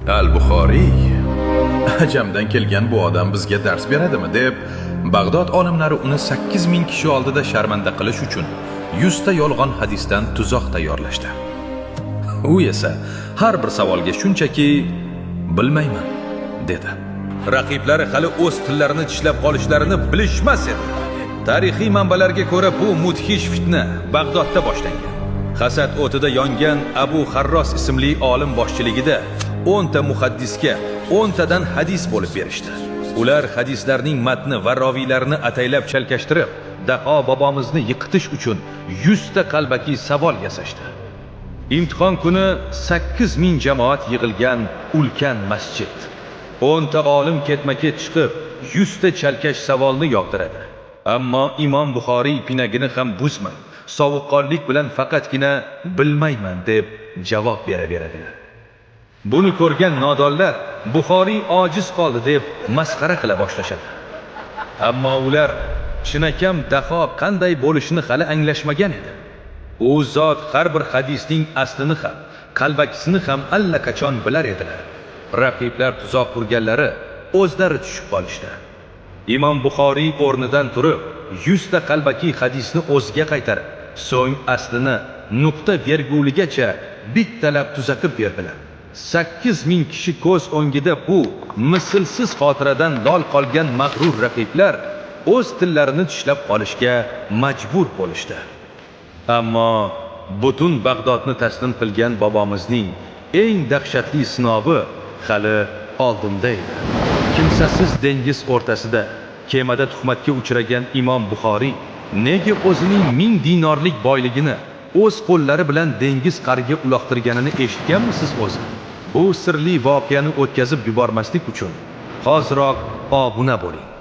Al-Buxoriy ajamdan kelgan bu odam bizga dars beradimi deb Bag'dod olimlari uni 8000 kishi oldida sharmanda qilish uchun 100 ta yolg'on hadisdan tuzoq tayyorlashdi. U esa har bir savolga shunchaki "Bilmayman" dedi. Raqiblari hali o'z tillarini tishlab qolishlarini bilishmas edi. Tarixiy manbalarga ko'ra, bu mudhish fitna Bag'dodda boshlangan. Hasad o'tida yongan Abu Harros ismli olim boshchiligida 10 ta muhaddisga 10 tadan hadis bo'lib berishdi. Ular hadislarning matni va roviylarini ataylab chalkashtirib, Daho bobomizni yiqitish uchun 100 ta qalbaki savol yasashdi. Imtihon kuni 8000 jamoat yig'ilgan ulkan masjid. 10 ta olim ketma-ket chiqib, 100 ta chalkash savolni yog'diradi. Ammo Imom Buxoriy pinagini ham buzmay, sovuqqonlik bilan faqatgina "Bilmayman" deb javob beraveradi. Buni ko'rgan nodonlar Buxoriy ojiz qoldi deb masxara qila boshlashadi. Ammo ular chinakam daho qanday bo'lishini hali anglashmagan edi. U zot har bir hadisning aslini ham, qalbakisini ham allaqachon bilar edilar. Raqiblar tuzoq qurganlari o'zlari tushib qolishdi. Imom Buxoriy o'rnidan turib, 100 ta qalbaki hadisni o'ziga qaytarib, so'ng aslini nuqta verguligacha bittalab tuzatib berdilar. 8000 kishi ko'z o'ngida bu mislsiz xotiradan lol qolgan mag'rur raqiblar o'z tillarini tishlab qolishga majbur bo'lishdi. Ammo butun Bag'dodni taslim qilgan bobomizning eng dahshatli sinovi hali oldinda edi. Kimsasiz dengiz o'rtasida kemada tuhmatga uchragan Imom Buxoriy nega o'zining 1000 dinorlik boyligini o'z qo'llari bilan dengiz qa'riga uloqtirganini eshitganmisiz o'zi? Bu sirli voqeani o'tkazib yubormaslik uchun hoziroq obuna bo'ling.